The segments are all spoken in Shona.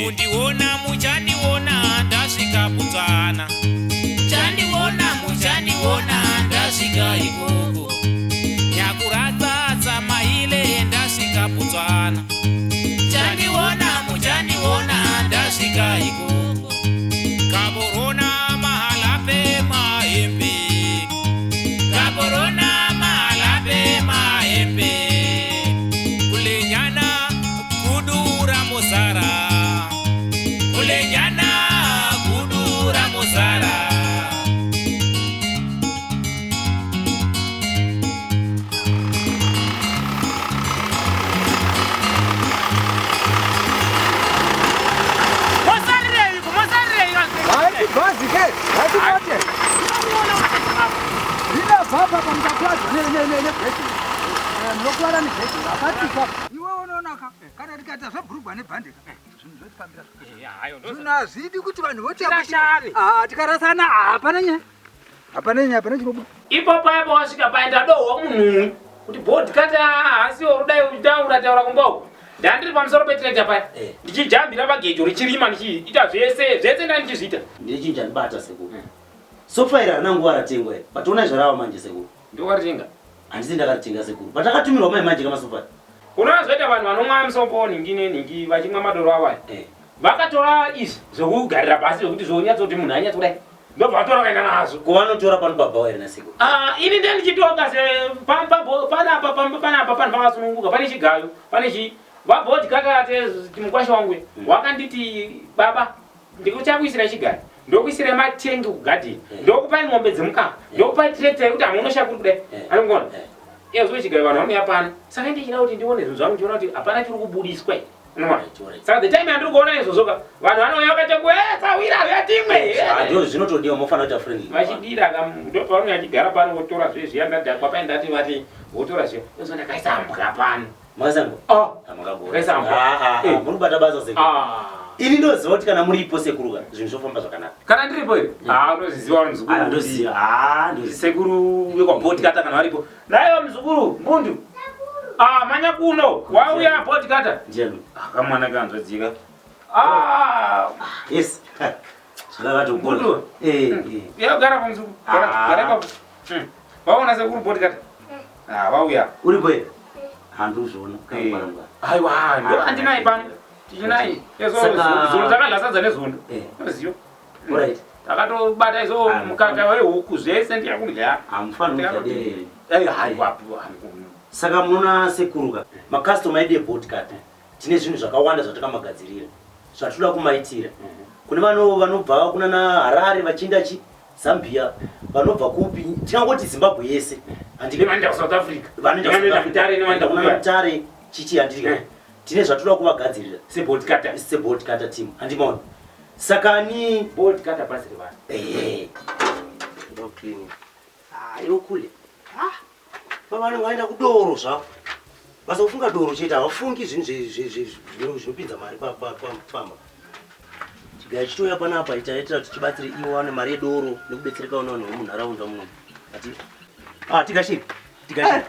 Kundiona muchandiona ndasvika Botswana. Chandiona muchandiona ndasvika ikoko. Nyakuratsa maile ndasvika Botswana. Chandiona muchandiona ndasvika ikoko. Gaborona mahalape mahembe. Gaborona mahalape mahembe. Kulenyana kudura muzara. Kulenyana kudura muzara. Haiti bhazi ke, haiti mote. Rinobva apa mukakuwadzwa nebheki. Munokuvara nebheki, hapatsikwa. Iwe unoona ka, kana tikaita zvebhurugwa nebhande ka, zvinhu zvotifambira. Zvinhu hazvidi kuti vanhu voti Tirashane. Ah, tikarasana hapana nyaya. Hapana nyaya, hapana chinobuda. Ipapo apo wasvika paenda dohwa munhu kuti bhodhi kati haasiwo rudai uchitaura taura kumba uku. Ndandiri pamusoro petirekita paya ndichijambira pagejo richirima ndichiita zvese zvese ndandichizviita. Ndine chinhu chandibata sekuru. Sofa iri harina nguva ratengwa iri. But onai zvarava manje sekuru. Ndiwe wakatenga? Handisi ndakaritenga sekuru. But akatumirwa mai manje kamasofa. Unoona zvoita vanhu vanomwa musopo nhingi nenhingi vachimwa madoro avo aya. Vakatora izvi zvekugarira pasi zvekuti zvonyatsoti munhu anyatso kudai. Ndobva vatora vaenda nazvo. Ko vanotora pano pabhawa here nasekuru? Ah, ini ndiye ndichitoka se pamba panapa pamba panapa panhu pakasununguka pane chigayo pane chi vabhodhi kakate mukwasha wangu wakanditi baba ndikuchakuisira chigayo ndokuisira matengi kugadheni ndokupai mombe dzemukaka ndokupai tractor yekuti hamunosha kuri kudai anongona iye zuve chigayo vanhu vanouya pano saka ndichida kuti ndione zvinhu zvangu ndichiona kuti hapana chiri kubudiswa here. Unoona? Saka the time yandiri kuona izvozvo ka vanhu vanouya vakati sawira uya timwe. Ah, ndizvo zvinotodiwa mofanira kuita friendly. Vachidira ka ndopavanouya vachigara pano votora zve zviya ndadhakwa paye ndati vati votora zviya ozo ndakaisa mbwa pano. Makaisa mbwa? Oh. Ah, makagona. Ndakaisa mbwa. Ah, ah, ah, Eh. muri kubata basa sekuru. Ah. Ini ndoziva kuti kana muripo sekuru ka zvinhu zvofamba zvakanaka. Kana ndiripo here? Ah, unoziziva uri muzukuru. Ah, ndoziva. Ah, ndoziva. Sekuru vekwa kata kana varipo. Naiwa muzukuru, mbundu. Ah, manya kuno. Wauya bhodhi kata. Ndiani? Ah, kamwana kanzvadzika. Ah, Yes. Zvakatokona. Mbundu. Eh, eh. Ya gara pa muzukuru. Gara, Ah. gara ipapo. Waona sekuru bhodhi kata. Ah, wauya. Uripo here? Handuzviona. Eh. Kangwara ngwara. Aiwa, ndo andinaye pano. Tichinaye. Ezo Saka- zuro takadya sadza nezondo. Eh. Unoziva. Alright. Takatobata izo Ah, mukaka wehuku zvese ndiyakudya. Hamufaniri kudya derere. Eh, haiwa. Saka munoona sekuru ka makastoma edu ebhodcard tine zvinhu zvakawanda zvatakamagadzirira zvatinoda kumaitira kune vano vanobva kunana Harare vachienda chi Zambia vanobva kupi tingangoti Zimbabwe yese handika Nevanoenda kuSouth Africa. vanoenda Nevanoenda Mutare nevanoenda kuna kupi. Mutare chichi handika Eh. tine zvatoda kuvagadzirira Sebhodcard. sebhodcard team handimaona saka ni Bodhikata bhazi revanhu. ehe ndo clean ah iwe kule ah baba vanenge vaenda kudoro zvavo basa kufunga doro chete havafungi zvinhu zvinopinza mari pamba chigayo chitouya panapa itaitira kuti tibatsire ivo wane mari yedoro nekubetsereka vana vanhu vemunharaunda muno ati ah tigashiri tigashiri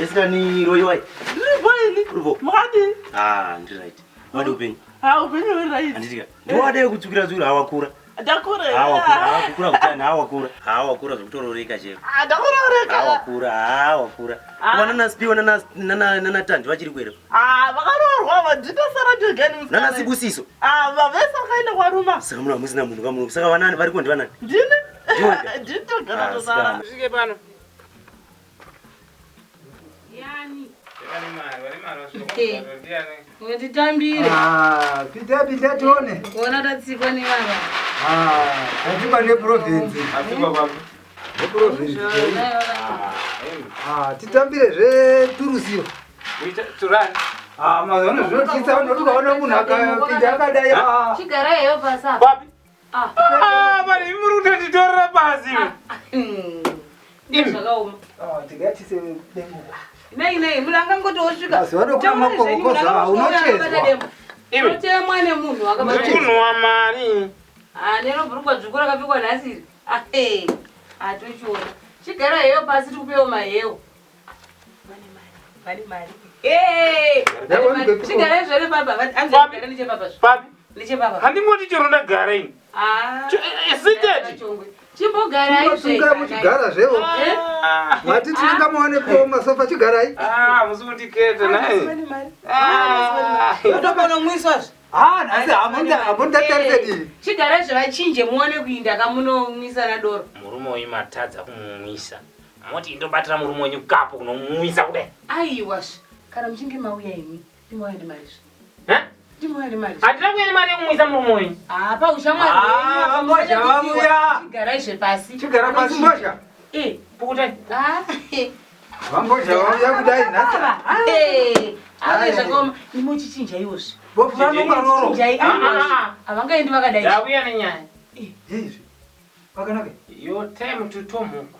esikani roiwai Ndiripo ini. uripo Makadii? ah ndiri right wadi upenyu Ah, upenyu huri right. handitika ndiwadei kutsukira tsukira hawakura Ndakura. hawakura hawakukura kutani hawakura hawakura zvekutororeka chero Ah, ndakuroreka. hawakura hawakura Ah. vananasipiwa nanatandi vachiri kwere Ah, vakaroorwa ava nditosara ndega musikana. nanasibusiso Ah, vavese vakaenda kwaruma. saka muno hamusina munhu kamuno saka vanani variko ndivanani Ndini? Ndiwega. Ndini Ah, tosara. sikana. Svike pano. Yani. Vane mari, vane mari vasvika. Ndiani? Wetitambire. Ah, pinda pinda tione. Kuona tatsikwa nevanhu. Ah, tatsikwa neprovince. Atsikwa papi. Neprovince. Ah, Ah, titambire zveturusiyo. Uita turani. Ah, mazuva ano zvinotyisa vanhu kuti ukaona munhu akapinda akadai. Ah, Chigara heyo pasi apa. Papi. Ah. Ah, mari muri kutonditorera pasi. Imi. Zvakaoma. ah, tingatise dengu. Nei nei, munhu angangoti osvika. Mazuva ano kuna makokokoza, unochezwa. Imi. Unotemwa nemunhu akabata. Munhu wamari. Ah, nero bhurugwa dzvuku rakapfekwa nhasi iri. Ah, eh. Atochiona. Chigara heyo pasi tikupewo mahewo. Vane mari. Eh, vane mari. Chigarai zvere baba, hanzi Papi. gara nechepapa zve. Papi. Nechepapa. Handingoti chero ndagara ini. Ah. Seated. Chongwe. Chimbogarai zve. Sungai muchigara zvevo. Eh? Mati tinenge maonepo masofa chigarai. Ah, musi kundiketa naye. Vane mari. Ah. Ndotokonomwiswa zve. Ah, nhasi hamundatarise dii. Chigarai zve vachinje muone kuinda kamunomwisana doro. Murume uyu matadza kumumwisa. Moti indobatira murume wenyu kapo kunomumwisa kudai. Aiwa zve. Kana muchinge mauya imi, ndimauya nemari zve. Eh? Ndimauya nemari zve. Handina kuya nemari yekumwisa murume wenyu. Ah, paushamwari Ah, vambozha vamuya. Chigarai zve pasi. Chigara pasi mbozha. Eh. Pukutai. Ah. Vambozha vauya kudai nhasi. Eh. Ai. Ave zvakaoma. Imi uchichinja iwozve. Bofu vanonga roro. Chinjai Ah, ah, ah. Havangaendi vakadai. Ndauya nenyaya. Izvi. Pakanaka. Your time to tomuka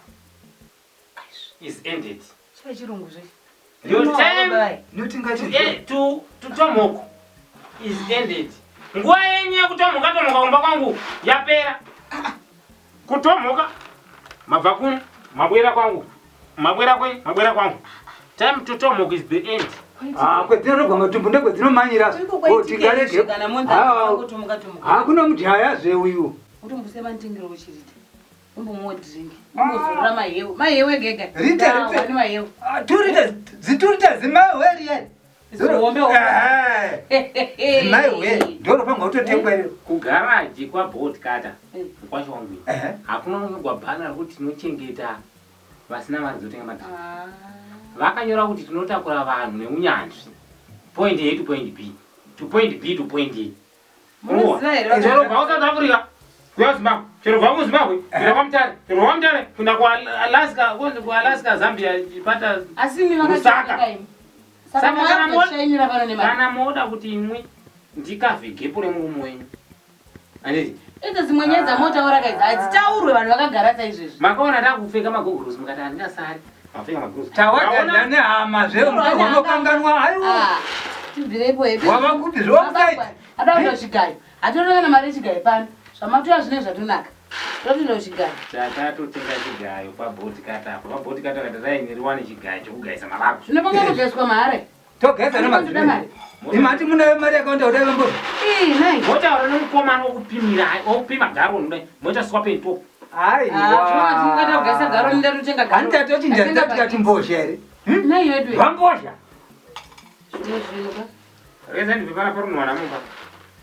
is ended. Chava chirungu zve. Your time Notinga to, eh, to tomuka is ended. Nguva yenyu yekutomuka tomuka kumba kwangu yapera. Kutomuka mabva kuno mabwera kwangu mabwera kwenyu mabwera kwangu. Time to tomuka is the end. Ah, kwedzinorogwa matumbu ndekwedzinomanyira. Iko Tigarege. kana monza kutomuka tomuka. Hakuna mujaya zve uyu. Utombuse mandingiro uchirita. Umbomuwa drink. Umbozorora mahewu. Mahewu ega ega. Rita, rita. Wani mahewu. Ah, turita ziturita zimahwe Zihombe hombe. riye. Zimahwe ndorofanirwa kutotengwa iro. Kugaraji kwaBotkata kwacho wangu iyi. Ehe. Hakuna kunyorwa bhana rekuti tinochengeta vasina mari dzotenga madhiri. Ah. Vakanyora kuti tinotakura vanhu neunyanzvi. Point A to point B. To point B to point A. Munoziva here Chero kubva kuSouth Africa kuya kuZimbabwe, chero kubva kuZimbabwe kuenda kwaMutare, chero kubva kwaMutare kuenda kuAlaska, kunzi kuAlaska, Zambia, chipata. Asi imi Lusaka. vakachengeta imi. Saka Saka kana maakutoshainira pano nemari. Kana moda kuti imwe ndikavhe gepo remurume wenyu. Handiti? Idzi dzimwe nyaya dzamotaura kaidzi hadzitaurwe vanhu vakagara saizvezvi. Makaona takupfeka magogurusi mukati handingasari. Mapfeka magogurusi. Tawagadzira nehama zve unokanganwa haiwa. Ah, tibvireipo hedu. Wava kupi zvokusaiti? Ada kuenda kuchigayo. Hatorina kana mari yechigayo pano. Zvamatoya zvinenge zvatonaka. Totoenda kuchigayo. Takatotenga chigayo pabhotikata apo. Pabhotikata kati rainiriwa nechigayo chokugayisa mavako. Zvinopanga kugaiswa mahara. Togaisa Toda mari. nemadzimai. Imati munayo mari yakawanda kudai vambozha. Ii, nai. Motaura nemukomana wokupimira, wokupima garo kudai. Moita swap and top. Ah, zvinova kugaisa garo ndatotenga garo. Hanti tatochinja Ndatenga tikati mbozha here? bhaketi. Nai yedu. Vambozha. Zvimwe zvinhu ka. Reza ndibve pana parunwana mumba.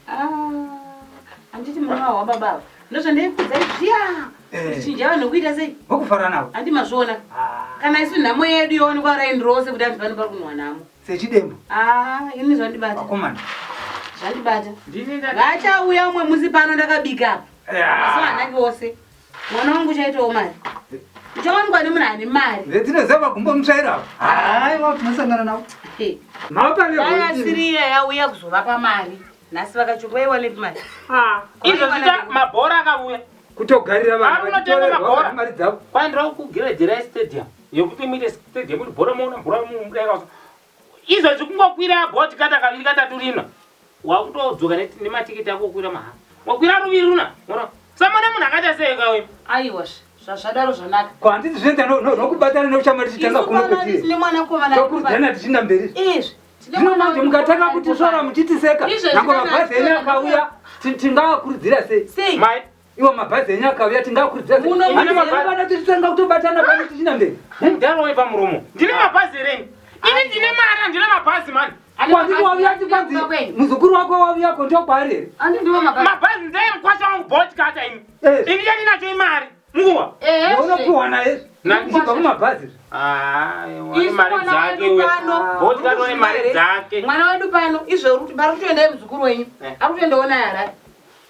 Ah, handiti mwana wababa ava. Ndozvandaikudzai zviya. Eh. Kuchinja vanhu kuita sei? Vokufara navo. Handi mazviona. Kana isu nhamo yedu yoonekwa raini rose kuti hanzi pano pari kunwa nhamo. Sechidembo. Ah, ini zvandibata. Vakomana. Zvandibata. Ndini ndati Vachauya umwe musi pano ndakabika apa. Asi hanaki wose. Mwana wangu uchaitawo mari. Uchawanikwa nemunhu ane mari. Vetinoziva vagumbo mutsvairo avo. Haiwa tinosangana navo. He. Mapa Dai asiri iya yauya kuzovapa mari. Nhasi vakachukwa iwanepi mari. izvo zvita mabhora akauya. Kutogarira vanhu Ari unotenga vachitorerwa mabhora. mari dzavo. Kwaendera kuGiredzera stadium yekuti muite stadium kuti bhora muona bhora mudai Izvo zvikungokwira bhoti kata kaviri katatu rina. Wakutodzoka nematiketi ako kukwira mahara. Wakwira ruviri runa. Ona. Samana munhu akaita sei kawe. Aiwa zvadaro zvanaka. Ko handiti zvinoita nokubatana neushamwari tichitanga Isu kuno pano kwetiri. tine mwanakomana Tokurudzana tichinda mberi. Izvi. Tine Zvino mwana manje wedu mukatanga ari kutisvora pano. muchitiseka. Izvezvi Nyange kana mabhazi enyu achitora akauya tingawakurudzira sei? Sei? Mai Iwo mabhazi enyu akauya tingawakurudzira sei? Muno Handi mune mabhazi- mabhazi tichitanga kutobatana pano tichinda mberi. mudhara waipa muromo. Ndine mabhazi here ini? Ini ndine mari handina mabhazi mani. Ane Kwanditi mabhazi wauya ane tikwanzi kumba kwenyu. muzukuru wako wauyako ndokwaari here? Andi ndiwo mabhazi. Mabhazi ndeye mukwasha wangu bhoti kata ini. Eh. Ini chandinacho imari. Mukuwa. Ehe. Unopuwa naye Na- uchibva kumabhazi. Ah, Isu mari mwana dzake wedu we. pano. Bhoti kata une mari dzake. Mwana wedu pano izvo uri kuti pari kutoendai muzukuru wenyu. Eh. Ari kutoendawo naye Harare.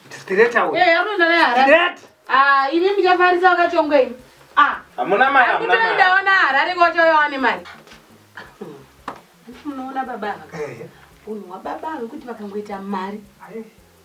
Straight away. Eh, ari kutoenda naye Harare. Straight. Ah, imi muchafarisa vakachongwe imi. Ah, Hamuna mari, ari hamuna mari. kutoendawo naye Harare kwachauya wane mari. Handiti munoona baba ava. Eh. Unhu hwababa ava kuti vakangoita mari.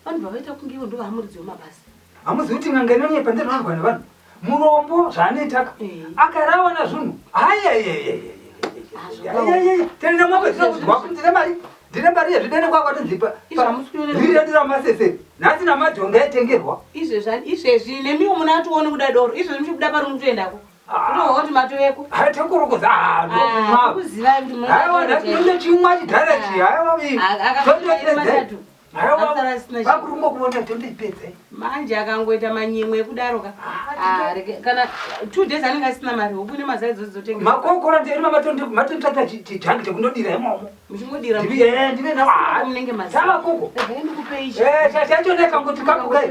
Vanhu vavaita kunge ivo ndovamuridzi wemabasa. Hamuzivi kuti n'anga inonyepa ndinohwa nevanhu. Murombo zvaanoitaka. Eh. Akarawana zvinhu. Ayayayayayayayayayayaya. Tenda mwako zvinokuzwa kuti ndine mari. Ndine mari yezvidene kwako tinzipa. Izvo hamusi kuona- Riri redu ramasese. Nhasi namadhonga aitengerwa. Izvezvi izvezvi nemiwo munatione kuda doro. Izvezvi muchikuda pari mutoendako. Kutohwa kuti matoveko. Hai tokorokoza. Ah, Ah, kuzivai kuti munoda Haiwa doro nhasi chairo. ndine chimwa chidhara chi. Haiwa vi. Ah, akatoita matatu. Asara asina chinhu. Vakurumba kuona tondoipedza. Manje akangoita manyimwe ekudaro ka. Ah, kana 2 days anenge asina mari, huku nemazai idzodzo dzotengesa. Makokora ndiri matondotsvaka chijangi chekundodira imomo. Muchingodira. Ndive ndive na Munenge mazai. Sava koko. Regai ndikupei ichi. Eh, chachoneka kuti kakukai.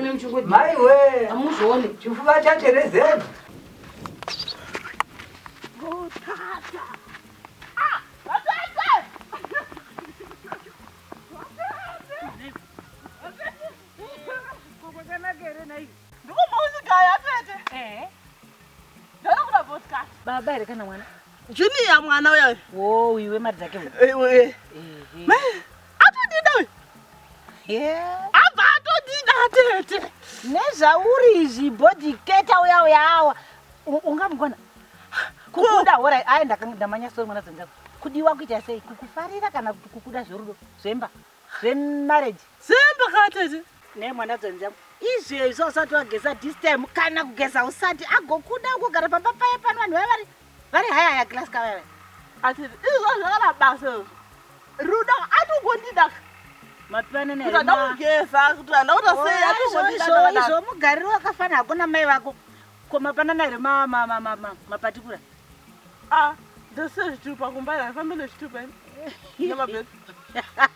Mai we. Amuzvione. Chifuva chacherezeni. Ndikumauchigaya tete. Ndinoda kuda podcast. Baba here kana mwana? Junior mwana uya. Wo iwe mari dzake uyu. Ewe. Mai, atondida uyu. Abva atondida tete. Nezvauri izvi bhodhiketa uya uya awa ungamugona kukuda hora ayi ndamanya sori mwana dzangu kudiwa kuita sei kukufarira kana kuti kukuda zverudo zvemba zvemarriage Zemba ka tete. Ne mwana dzangu izvezvi usati wageza this time kana kugeza usati agokuda kugara pamba paya pano vanhu vaya vari vari haya haya class kavaya. Atete, izvo zvakana basa izvo. Rudo atongondida. Mapanana Kuti handa kugeza, kuti handa kuita sei, atongondida ndakadaro. Izvo mugariro wakafanana hako namai vako. Ko mapanana here mapatikura? Ah, ndose zvitupa kumba here, handifambi nezvitupa ini. Nemabhegi.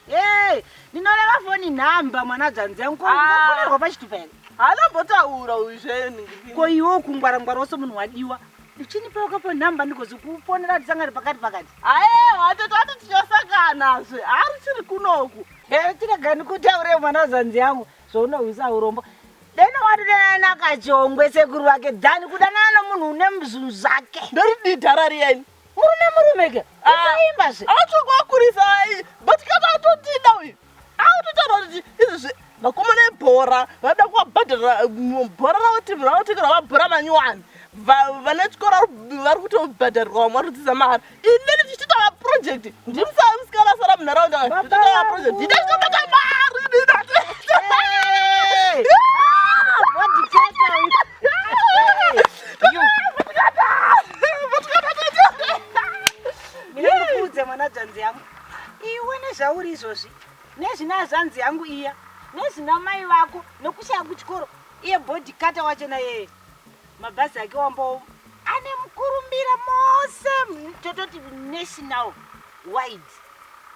Hey, ndinoreva foni nhamba mwana dzanzi yangu ko Ah. ungafonerwa pachitupa here? Haanambotaura uyu zvenhingi. Ko iwe kungwara-ngwara wose munhu wadiwa uchinipa wakapo nhamba ndigozokufonera tisangane pakati pakati. Aiwa tete, ati tichasanganazve, hari chiri kunoku. Chirega ndikutaure mwana zanzi yangu zvaunohwisa urombo. Deno watodanana nakachongwe sekuru vake dhani kudanana nomunhu une zvinhu zvake. Ndoridii dhara riyeni? Murume murume ke. Imba zve. Achokwakurisa but kana atondida uyu. Akutotaura kuti izvizvi vakomana ebhora vada kuvabhadharira bhora ravo timu ravo tengerwa mabhora manyowani. Vana chikoro vari kutobhadharirwa vamwe vari kudzidza mahara. Inini tichitoita maproject ndimusava musikana asara munharaunda tichitoita maproject ndida chitobata mari ndida. Hey! Ah, bhodhiketa uyu. Ndinokuudza mwana dzanzi yangu iwe nezvauri izvozvi nezvina zvanzi yangu iya nezvina mai vako nokushaya kuchikoro iye bhodhikata wacho nayeye mabhazi ake wambo ane mukurumbira mose tototi national wide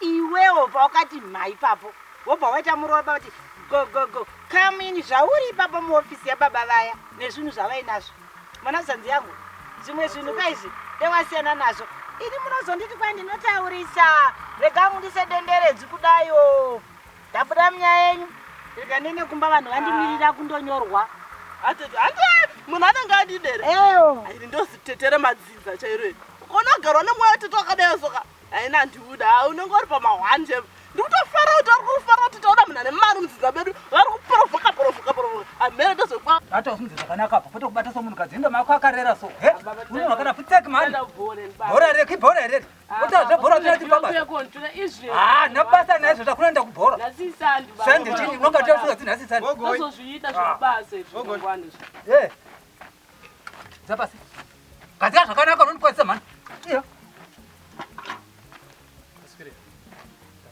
iwewo pawakati mha ipapo wobva waita muroba kuti go go go come in zvauri ipapo muofisi yababa vaya nezvinhu zvavainazvo mwana zanzi yangu zvimwe zvinhu kaizvi dewasiyana nazvo ini munozonditi kwai ndinotaurisa rega mundisedenderedzi kudayo ndabuda munyaya yenyu rega ndine kumba vanhu vandimirira kundonyorwa. Atete, handi munhu anenge adidere. Eyo. Ini ndozitetere madzinza chairo iri. Ukaona kugarwa nemwoyo tete wakadai soka, haina handiuda, unenge uri pamahwanje. Ndikutofara kuti vari kufara kuti taona munhu ane mari mudzinza medu, vari kuporovhoka porovhoka porovhoka. Hamene ndozokwa. Hata usinzi zvakanaka apa kwete kubata somunhukadzi inga mako akarera so. He? Unonhu wakada pfutseki mani. Bhora reki bhora here? Ota zvebhora tinati baba. Ah, nabasa naizvo takunoenda kubhora. Sande chini unonga tausuka nhasi sande. Tozozviita zvekubasa izvi mangwana izvi. Eh. Zapasi. Gadzira zvakanaka unondikwazisa mhani. Iyo.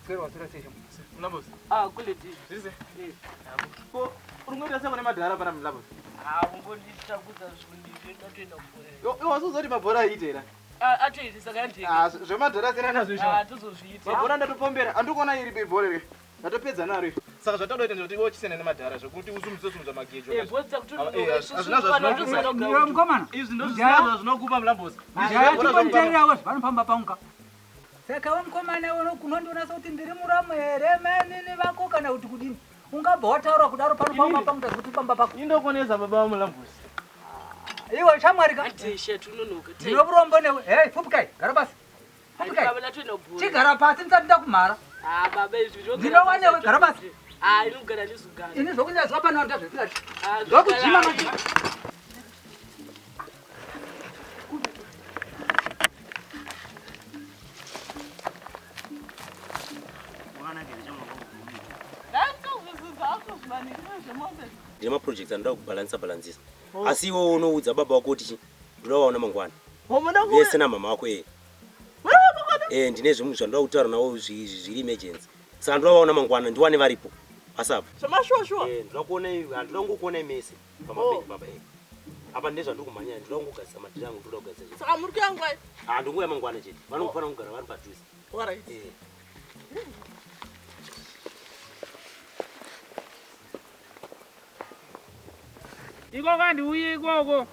Taswera waswera sei shamba? Mlambosi. Ah, kule di. Zviri sei? Ko uri kungoita sei kune madhara pana Mlambosi? Ah, ungonditambudza zvinhu izvi ndatoenda kubhora. Iwe wasuzoti mabhora aite here? Ah, atoite saka ndege. Ah, zvemadhara siyana nazvo izvo. Ah, tozozviita. Mabhora ndatopombera, andikuona iri bhora iri. Ndatopedza naro iri. Saka zvatadoita ndezvekuti iwe uchisiyana nemadhara zvekuti usumudze sumudza magejo. Eh, bhodza kuti Hazvina zvazvinokupa. Iwe mukomana. Izvi ndozvisina zvazvinokupa Mlambosi. Mujaya timbonitererawo zvapanofamba paunga. Saka we mukomana unondiona sekuti ndiri muramu here mainini vako kana kuti kudini? Ungabva wataura kudaro pano paunga pangu kuti pamba pako. Indokoneza baba vaMlambosi. Iwe shamwari ka. Andishe tunonoka. Ndino vurombo newe. Hey, fupukai, gara pasi. Fupukai. Baba ndatoenda kubhora. Chigara pasi ndisati ndakumhara. Ah, baba izvi ndinogara Ndinova newe, pasi, gara pasi. Ah, inogara ndizogara. Ini zvokunyazwa pano ndazvisingati. Ah, Ndokujima zvigara. manje. Ndine maprojects anoda kubhalanisa bhalansisa, asi iwe unoudza baba wako kuti chi Ndoda kuvaona mangwana. Vese namama wako ee. Eh, ndine zvimwe zvandoda kutaura navo zviri emergency. Saka ndoda kuvaona mangwana ndiwane varipo. Asabva. Zvamashuwa-shuwa? Eh, ndoda kuona ndoda kungokuonai mese pamapenyu baba eh. Apa ndine zvandiri kumhanya ndoda kungogadzisa madhiri angu ndoda kugadzisa chete. Saka muri kuya nguvai? Ah, ndonguya mangwana chete. Vanofanira kugara vari padhuze. Alright. Eh. Ikoko handiuyi ikoko.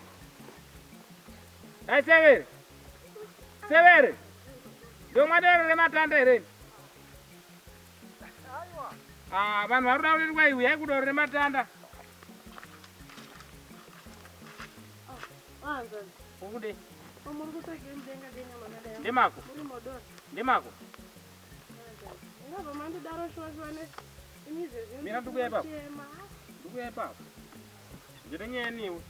Dai severe. Severe. Ndomwa doro rematanda here? Ah, vanhu vari kuda kuti kwai uyai kudoro rematanda. Ukude. Ndemako. Ndemako. Mira ndikuya ipapo. Ndikuya ipapo. Ndine nyaya newe.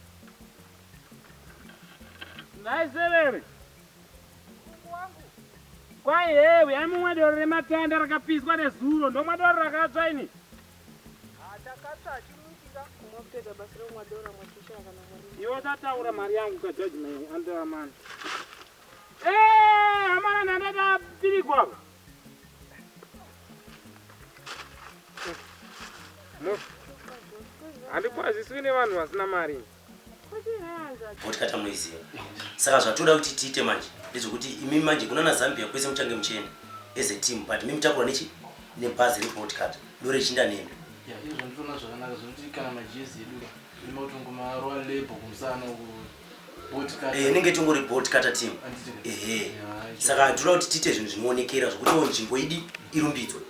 Nhai Severe. Kwai hewe ai mumwe doro rematanda rakapiswa nezuro ndomwa doro rakatsva ini. Iwe usataura mari yangu ka judge my under man. Eh, amana ndandata pirigwa. Handikwaziswi nevanhu vasina mari. Vodka tamunoiziva. Saka zvatoda kuti tiite manje ndezvekuti imi manje kunana Zambia kwese muchange muchienda as a team but imi mutakura nechi nebhazi revodka ndorichinda nemi. Ya, izvo nditoona zvakanaka zvekuti kana majezi edu ka inotongomarwa label kumusana uku Eh, inenge tongori bolt cutter team ehe saka toda kuti tiite zvinhu zvinoonekera zvekutiwo nzvimbo idi irumbidzwe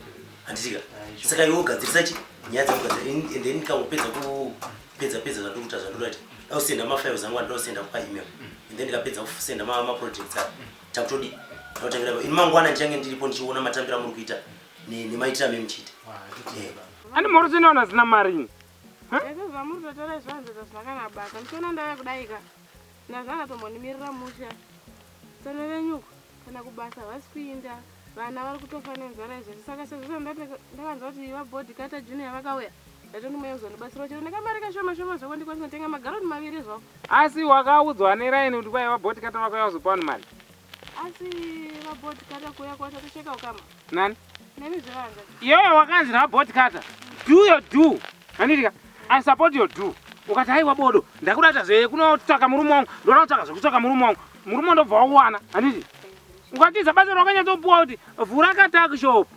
handitika saka iwe ugadzirisa chi nyaya dzekugadzira and then ndikangopedza kupedza pedza zvandiri kuita zvandoda kuti da kusenda mafiles angu andida kusenda paemail and then ndikapedza kusenda maprojects aya takutodi takutangira ini mangwana ndichange ndiripo ndichiona matambiro amuri kuita nemaitiro ame muchiita Andi mhoro dzinoona zina mari ini. Zvese zvamuri kutotaura izvi vanhu zvisina kana basa. Muchiona ndauya kudaika. Ndazvanga tombondimirira musha. Tsano venyu uko kana kubasa havasi kuinda. Vana vari kutofa nenzara izvezvi. Saka sezvo ndakanzwa kuti vabhodhi kata junior vakauya. Ndatondimuya kuzondibatsirawo chero nekamari kashoma shoma zvako ndikwanisa kutenga magaroni maviri zvavo. Asi wakaudzwa neraini kuti kwaiva bhodhi kata vakauya kuzopa vanhu mari? Asi vabhodhi kata kuuya kwacho tocheka ukama. Nani? Nemi zvevanza. Iwewe wakanzi nabot cutter do your do. Handiti ka? I support your do. Ukati haiwa bodo ndakuda kuita zvekunotsvaka murume wangu ndoda kutsvaka zvekutsvaka murume wangu. Murume ndobva wakuwana. Handiti? Ukatiza basa rawakanyatsopuwa kuti vhura ka shop.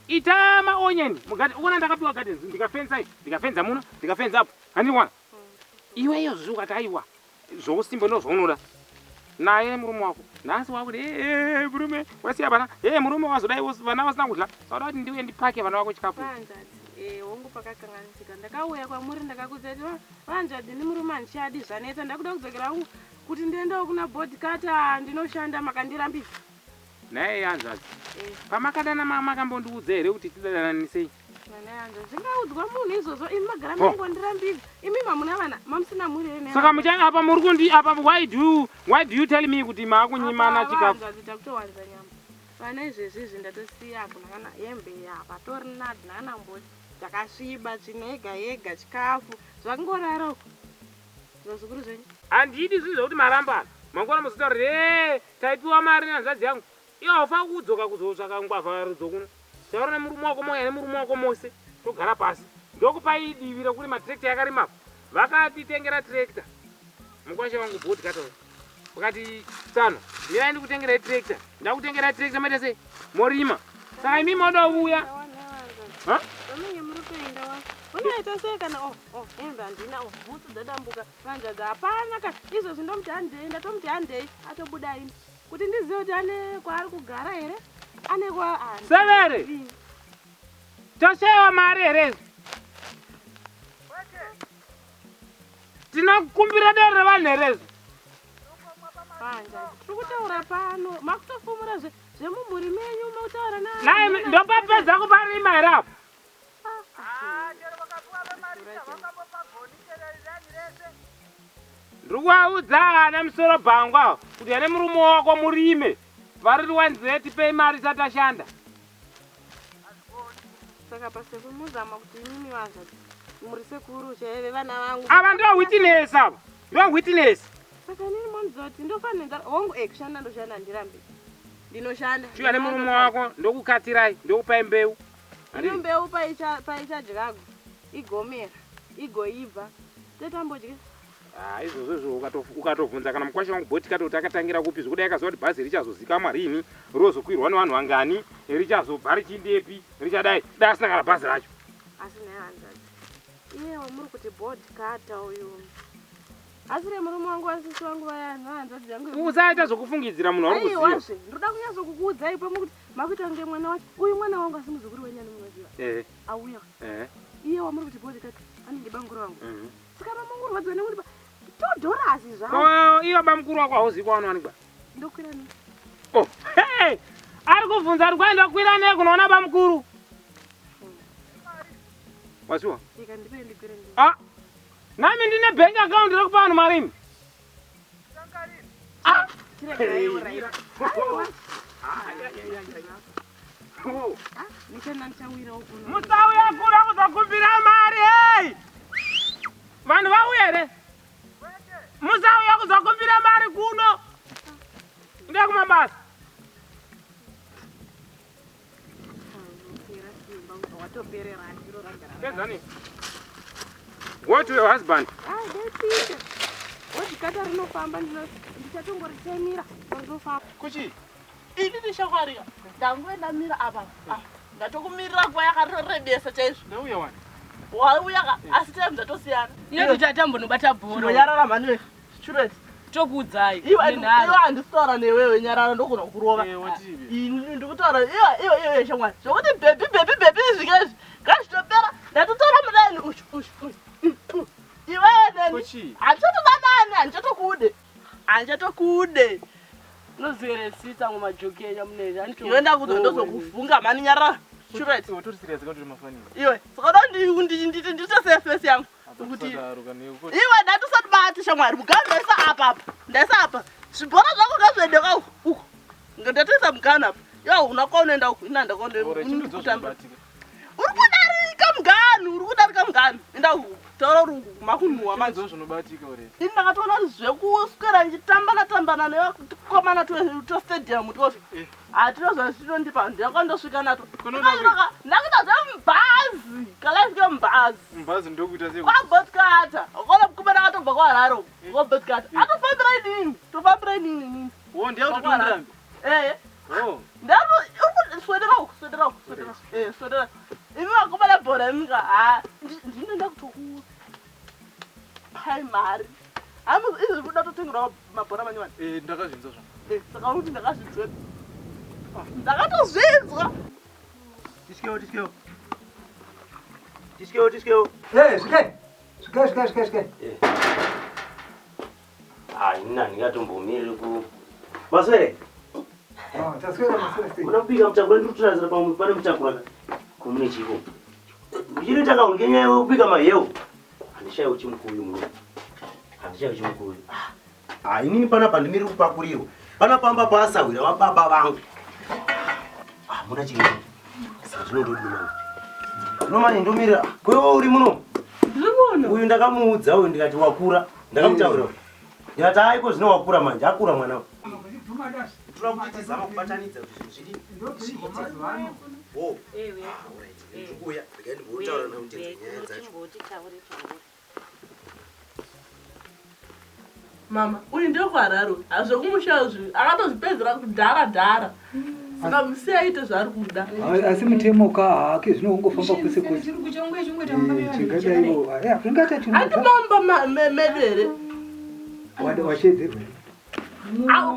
Ita maonyeni mugati uona ndakapiwa gardens ndikafensa ndikafenza muno ndikafenza apo. Handiti wana? Iwe iyozvo ukati aiwa zvousimbe ndozvaunoda naye murume wako nhasi wakuti eh, murume wasiya vana e murume wazodai vana vasina kudya sauda kuti ndiuye ndipake vana vako chikafu eh, hongu pakakanganisika ndakauya kwamuri ndakakudza kuti vanzvadzi ni murume handichadi zvanetsa ndakuda kudzokera hangu kuti ndiendewo kuna bodkata ndinoshanda makandirambisa Nhai hanzvadzi, eh. pamakadana makambondiudza here kuti tidadananisei? Zvingaudzwa munhu izvozvo imi magara mangondirambidza imi mamuna vana mamusina mhuri here? Saka mucha apa muri kundi apa why do you, why do you tell me kuti maakunyimana chikafu? Hanzvadzi takutowanza nyama. Vana izvezvi izvi ndatosiya hakuna kana hembe hapatorina hadzina kana mbodzi dzakasviba tsvina yega yega chikafu zvakangorara uko zvazukuru zvenyu. Handidi zvinhu zvekuti marambana mangwana muzotaura hee Taipiwa mari nehanzvadzi yangu. Iwe haufaniri kudzoka kuzotsvaka ngwavha rudzo kuno. Taura nemurume wako mouya nemurume wako mose togara pasi. Ndokupai divi rekurima tractor yakarima apo. Vakatitengera tractor. Mukwasha wangu bhoti kataura. Vakati tsano, mirai ndikutengerai tractor. Ndakutengerai tractor maita sei? Morima. Saka imi moda kuuya. Ha? Unoita sei kana oh oh hembe handina oh bhutsu dzadambuka Hanzvadzi hapana ka izvozvi ndomuti handei ndatomuti handei atobuda ini kuti ndizive kuti ane kwaari kugara here ane kwa ah, Severe toshaiwa mari here izvi tinokumbira dare revanhu here izvi Hanzvadzi tiri kutaura pano makutofumura zvemumhuri menyu makutaura na Nai ndopapedza kuparima here apo Ndiri kuvaudza ana musoro bhangu ava kuti ane murume wako murime vari tiwanzire tipei mari isati tashanda. Saka pasekuru muzama kuti imimi vanzvadzi muri sekuru chaive vana vangu. Ava ndivo witness ava. Ndivo witness. Saka inini mondiziva kuti ndofa nenzara. Hongu eh kushanda ndoshanda handirambi. Ndinoshanda. Chiuya nemurume wako ndokukatirai ndokupai mbeu. Ino mbeu paichadyagwa igomera igoibva tetambodya. Ah, izvozvo izvo ukatovhunza kana mukwasha wangu bhoti kati kuti akatangira kupi zvekudai akaziva kuti bhazi richazozikamwa rini rozokwirwa nevanhu vangani richazobva richindepi richadai dai asina kana bhazi racho. Asi nhai hanzvadzi iye wamuri kuti board kata uyu Asi murume wangu vasisi vangu vaya nehanzvadzi yangu. Usaita zvekufungidzira munhu wauri kuziva. Aiwazve, ndoda kunyatso kukuudzai pamwe kuti makuita kunge mwana wacho. Uyu mwana wangu asi muzukuru wenyu ani munoziva. Eh. Auya. Eh. Iye wamuri kuti body kati anenge bamukuru wangu. Mhm. Saka mamungurwadziwa nekuti $2 zvangu. Ko iye bamukuru wako hauzivi kwavanowanikwa? Ndokwira nei? Oh, hey! Ari kubvunza ari kwaenda kukwira nei kunoona bamukuru? Waziwa? Ika ndipe ndikwire ndi. Ah. Nami ndine bank account rekupa vanhu mari imi. Ah. Musauya kura kuzokumbira mari hey! Vanhu vauya here? Musauya kuzokumbira mari kuno. Ndaya kumabasa. Pedzani. Go to your husband. Ah, ndipite. Wodikata rinofamba ndichatongoritemira rinofamba. Kuchi? Ini ndishakwariya. Ndanguve ndamira apa. Ah, ndatokumirira nguva yakarebesa chaizvo. Ndauya wani. Wauya ka asi time dzatosiyana. Iye kuti atambonobata bhora. Chinonyarara mhani we. Chureti. Tokuudzai. Iwe iwe handisitaura newewe nyarara ndogona kurova. Ini ndikutaura iwe iwe iwe shamwari. Zvekuti baby baby baby izvi izvi ngazvitopera. Ndatotaura mudaini ushu ushu ushu. Iwewe neni. Handichatodanani handichatokude. Handichatokude. Nozoeresita mumajoki enyu amunoita. Iwe ndakuti ndozokuvhunga mhani nyarara. Chureti. Iwe tori serious kana tori mafaniro. Iwe saka uda ndiite sefesi yangu. Kuti iwe ndatisatibate shamwari muganhu ndaisa apa apa ndaisa apa zvibhora zvako ngazviende ka uku uku ndatoisa muganhu apa iwe hauna kwaunoenda uku ina ndakutamba uri kudarika muganhu uri kudarika muganhu enda uku taura uri uku makunhuwa manje ini ndakatoona kuti zvekuswera ndichitambana tambana nevakomana twestadium twozvo hatina zvazvinondipa ndakandosvika nato ndakuita zvemubhazi kalaifi kemubhazi mubhazi ndokuita sei kwabotkata kona mukomana akatobva kwaharare uko kwabotkata atofambira inini tofambira inini inini wo ndiyakutotondirambi ee ndaswedera uku swedera uku swedera ee swedera imi vakomana bhora imika ha ndinoenda kutoku pai mari hamu izvi kuda totengerwa mabhora manyowani Eh, ndakazvinzwa zvangu saka uri kuti ndakazvinzwa ndakatozvinzwa Tisikewo, tisikewo. Tisikewo, tisikewo. Eh, svikai. Svikai, svikai, svikai, svikai. Ah, ini handingatombomiriri ku Maswere. Ah, taswera maswera sei. Muna kubika mutakura ndiri kutotarisira pamwe pane mutakura ka. Ko mune chiko. Muchinoita kaunge nyaya yekubika maheu. Handishayi chimukuyu muno. Handishayi chimukuyu. Ah, inini panapa ndimiriri kupakurirwa. Panapa pasahwira wababa vangu. Ah, muna chii? Saka zvinondodii manje? Unomani ndomirira. Kwewe uri muno? Ndiri muno. Uyu ndakamuudza uyu ndikati wakura. Ndakamutaurira. Ndikati haiko zvino wakura manje, akura mwana uyu. Toda kuti tizama kubatanidza kuti zvinhu zvidi zviite. Oh. Alright. Ndiri kuuya. Regai ndimbotaura naye kuti nyaya dzacho. Mama, uyu ndiye kuHarare uyu. Hazvekumusha izvi akatozvipedzera kudhara dhara. Saka musiye aite zvaari kuda. Asi mutemo ka hake zvino ungofamba kwese kwese. Chingadaiwo. Eh, zvingaita Ati chinhu. mamba medu here? Washedzerwa.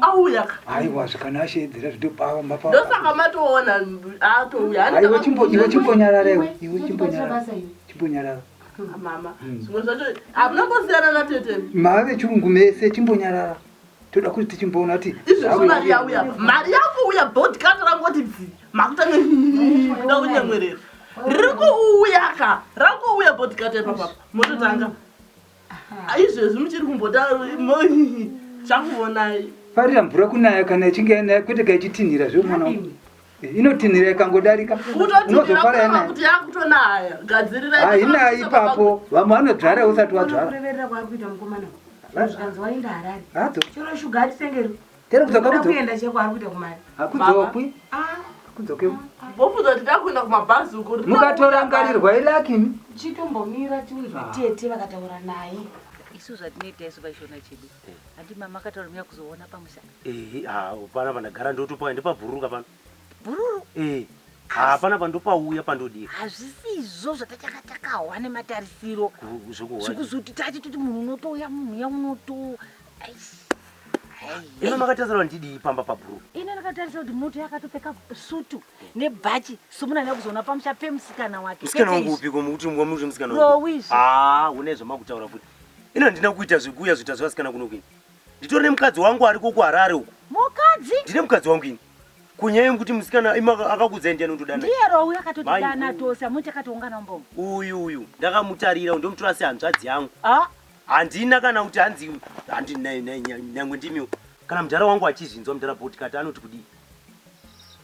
Auya ka. Aiwa zvikana ashedzera zvitopava mapa. Ndosaka matoona atouya. Aiwa chimbo iwe chimbonyarara iwe. Iwe chimbonyarara. Chimbonyarara. Mama, zvimwe zvacho hamuna kusiyana natete. Mave chirungu mese chimbonyarara. Toda kuti tichimboona kuti Izvezvi mari yauya. Mari yakuuya bodhikati rangoti bvi. Makutanga kuda kunyemwerera. Riri kuuya ka. Rakuuya bodhikati ipapapa. Mototanga. Izvezvi muchiri kumbota chakuonai. Farira mvura kunaya kana ichinge yanaya kwete kaichitinhira zve mwana wangu. Inotinhira ikangodarika. Kutotinhira Unozofara kureva yanaya. kuti yakutonaya. Gadzirirai. Haina ipapo vamwe vanodzvara usati wadzvara. Kureverera kwaari kuita mukomana. Zvikanzi waenda Harare. Hadzoki. Chero shuga atitengerwi. Tere kudzoka Kuda kudzoka. kuenda cheko ari kuita kumari. Hakudzokwi. Ah, Kudzoke. Bopudza kuti ndakuenda kumabhazi uko. Mukatorangarirwa ilakimi. Chitombomira tiunzwe tete vakataura naye. Isu zvatinoita isu pachishona chedu handi mama akataura muya kuzoona pamusha. Ehe, ah, pana pandagara ndotopa ndipabhururuka pano. Bhururu? Eh, hapana pandopauya pandodira. Hazvisizvo zvatachakatakahwa nematarisiro. Zvekuhwa. Zvekuzoti tachitoti munhu unotouya munhu ya unoto. Ino makatarisira kuti ndidii pamba pabhururu? Ine ndakatarisa kuti munoto yakatopfeka sutu nebhachi somunhu anoda kuzoona pamusha pemusikana wake. Musikana Kwete wangu izvi. upiko mukuti muti musikana Rowi izvi. Ah, une zvamakutaura futi. Ino handina kuita zvekuuya zvoita zvevasikana kuno kuini. Nditori nemukadzi wangu ariko kuHarare uko. Mukadzi? Ndine mukadzi wangu ini. Kunyaya yekuti musikana ima akakudzai ndiani unotodana. Ndiye Rowi akatotidana Mai, tose amuti akatoungana mbomo. Uyu uyu ndakamutarira ndomutora sehanzvadzi yangu. Ah. Handina kana kuti hanzi handi nyangwe ndimiwo. Kana mudhara wangu achizvinzwa mudhara Botikati anoti kudii?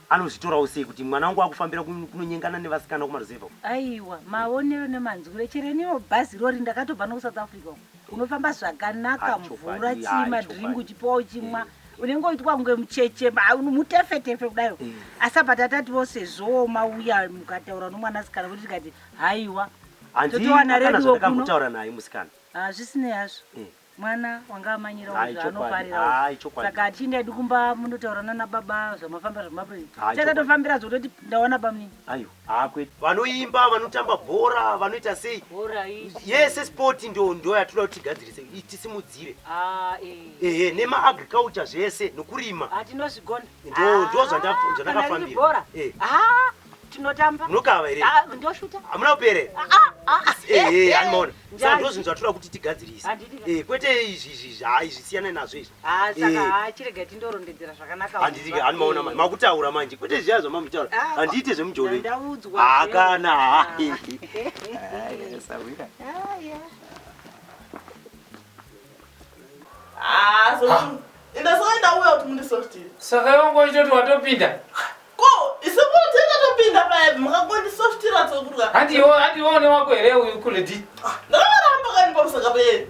Anozvitorawo sei kuti mwana wangu akufambira kunonyengana nevasikana kumaruzevha uko? Aiwa, maonero nemanzwiro chereniwo bhazi rori ndakatobva nokuSouth Africa uko. Unofamba zvakanaka, Ah, mvura chokwadi, chii, ah, madhiringi chokwadi. uchipiwa uchimwa. Unenge uitwa kunge mucheche, mutefetefe kudayo. Asi apa tatati sezvo mauya mukataura nomwanasikana kuti tikati haiwa. Handina Totowana kana reduwo kuno. zvandakambotaura naye musikana. Hazvisinei hazvo. Eh. Mwana wanga amanyirawo Hai, chokwadi. zvaanofarirawo. Hai, chokwadi. Saka achienda edu kumba munotaura nana baba zvamafambira zvamapurisa. Hai, Takatofambira zvototi ndaona bamunini. Aiwa, hakwete. Vanoimba, vanotamba bhora, vanoita sei? Bhora iyi. Yese sport ndo ndo yatoda kuti tigadzirise, tisimudzire. Ah, eh. Ehe, nema-agriculture zvese nokurima. Hatinozvigona. Ndo ndo Kana riri zvandakafambira. bhora. Eh. Ah, tinotamba. Munokava here? Ah, ndoshuta. Hamuna kupera here? Ah, ah. Ehe, handimaona. Saka Njani. ndo zvinhu zvatoda kuti tigadzirise. Handiti ka. Eh, kwete izvi izvi, hai zvisiyana nazvo izvi. Ah, saka Eh. ah, chirega tindorondedzera zvakanaka. Handiti handimaona manje. Makutaura manje. Kwete zviya zvamamutaura. Ah, Handiite zvemujolo. Ndaudzwa. Ah, kana. Sawira. Ah, so indasaka ndauya kuti mundisoftire. Saka iwe ngochitoti watopinda. Ko, isekuru tingatopinda paya mukangondisoftira sekuru. Handi iwe handi iwe une wako here uyu kuledi? Ndakavaramba kani pamusaka peye.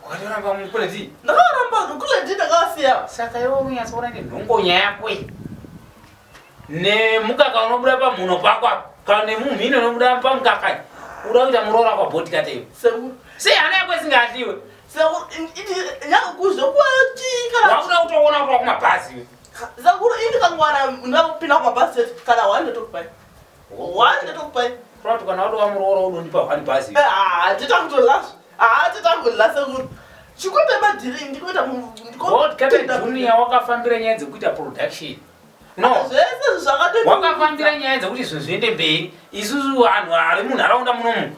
Wakatoramba mukuledi? Ndakavaramba kuledi ndakavasiya. Saka iwe unyatsoona nenhongonya yako iyi. Nemukaka unobuda pamhuno pako apa kana nemumhino unobuda pamukaka. Uda kuita muroora kwabhotikata iwe. Sekuru. Sei hana yako isingadliwe? Sekuru, kuzvokuwa Wakuda kutoona kuti wakumabhazi iwe. Sekuru ini kangwana ndakupinda kumabhazi chete kana one ndotokupai. One ndotokupai. Kurati kana watova muroora unondipa one bhazi. Eh, ah, titakutola. Ah, titakutola sekuru. Chikuita madhiri ndikuita Botikata Junior wakafambira nyaya dzekuita production. No. Zvese zvakatoita. Wakafambira nyaya dzekuti zvinhu zviende mberi. Isusu vanhu vari munharaunda munomu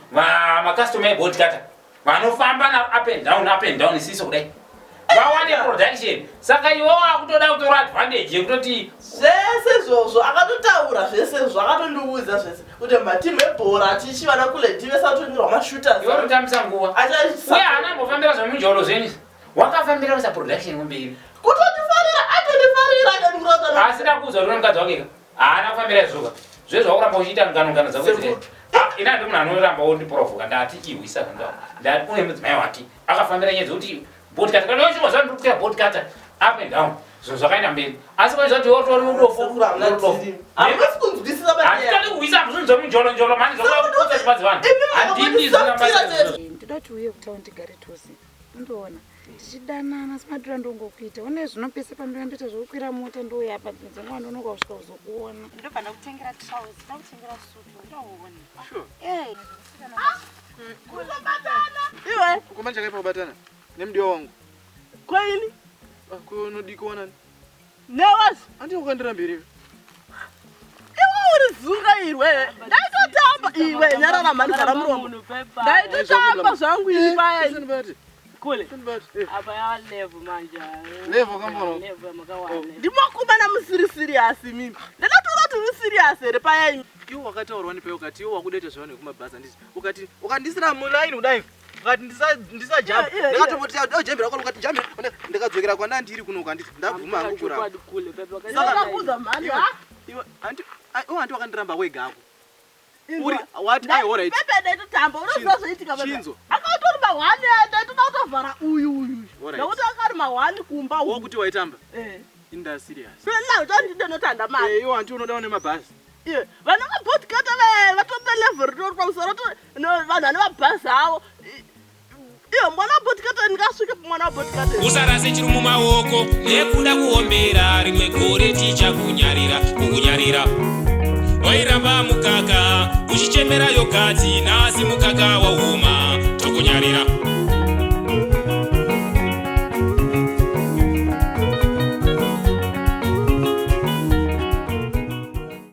makastoma ebotikata vanofamba na up and down up and down isiso kudai. Vawane production. Saka iwe wakutoda kutora advantage yekutoti Zvese izvozvo akatotaura zvese izvo akatondiudza zvese kuti matimu ebhora achichi vana kuledi vese atoinirwa mashooters. iwe unotambisa nguva. Uye haana kumbofambira zvemunjolo zvenyu. Wakafambira kuisa production kumberi. Kutondifarira atondifarira akandikuratana. Asi ndakuudza kuti une mukadzi wake ka. Haana kufambira izvozvo. Zvezvo wakuramba uchiita ngano ngano dzako dzine. Ah, ina ndi munhu anoramba wondiprovoka ndati ihwisa zvandawo. Ndati une mudzimai wake akafambira nyaya dzekuti botikata kana uchinwa zvandiri kukwira botikata up and down zvinhu zvakaenda mberi. Asi kwaizva kuti wotori udofu. Hamusi kunzwisisa Handitadi kuhwisa zvinhu zvemunjolonjolo mani zvokuda chibadzi vanhu. Handidi zvinhu Ndoda kuti uye kutauni tigare tose. Undoona tichidanana simadhura ndongokuita. Une zvinopese pandouya ndoita zvekukwira mota ndouya apa dzimwe dzenguva ndonoka kusvika kuzokuona. Ndobva ndakutengera trouse, ndakutengera sutu, ndoona. Sure. Eh. Iwe. Kumba chakaipa kubatana nemudiwa wangu. Kwaini? Kunodikwa nani? Newazi. Andi wakandirambira iwe. Iwe uri zunga irwe. Ndaitotamba iwe nyarara mhani vhara muromo. Ndaitotamba zvangu ini paya. Kule. Apa ya level manje. Level kambona. Level yamakawana. Ndimokumana musiri serious mimi. Ndakatoona kuti uri serious here paya imi. Iwe wakataurwa nepe ukati iwe wakuda zvevanhu vekumabhazi handiti ukati ukandisira mulaini kudai ukati ndisajamba Iye, iye, iye. ndakatomboti jambira kwako ukati jambira ndakadzokera kwandandiri kuno ukanditi ndabvuma hangu kuramba Kule pepe Ndakakuudza mhani ha? iwe anti iwe anti wakandiramba wega ako uri wati ai alright Pepe ndaitotamba unoziva zvoitika pepe. Chinzo. Akautori Mahwani ndaitoda kutovhara uyu uyu. Nekuti akari mahwani kumba uku. Wokuti waitamba? Eh. Inda serious. Sena utandide notanda mari. Eh, iwo anti unoda une mabhazi. Iye, vana mabhodhikata vaye vatombe level ritori pamusoro to vanhu vane mabhazi avo. Iye, mwana wabhodhikata ndingasvike mwana wabhodhikata. Usarase chiri mumaoko nekuda kuombera rimwe gore tichakunyarira kukunyarira. Wairamba mukaka uchichemera yogadzi nhasi mukaka wa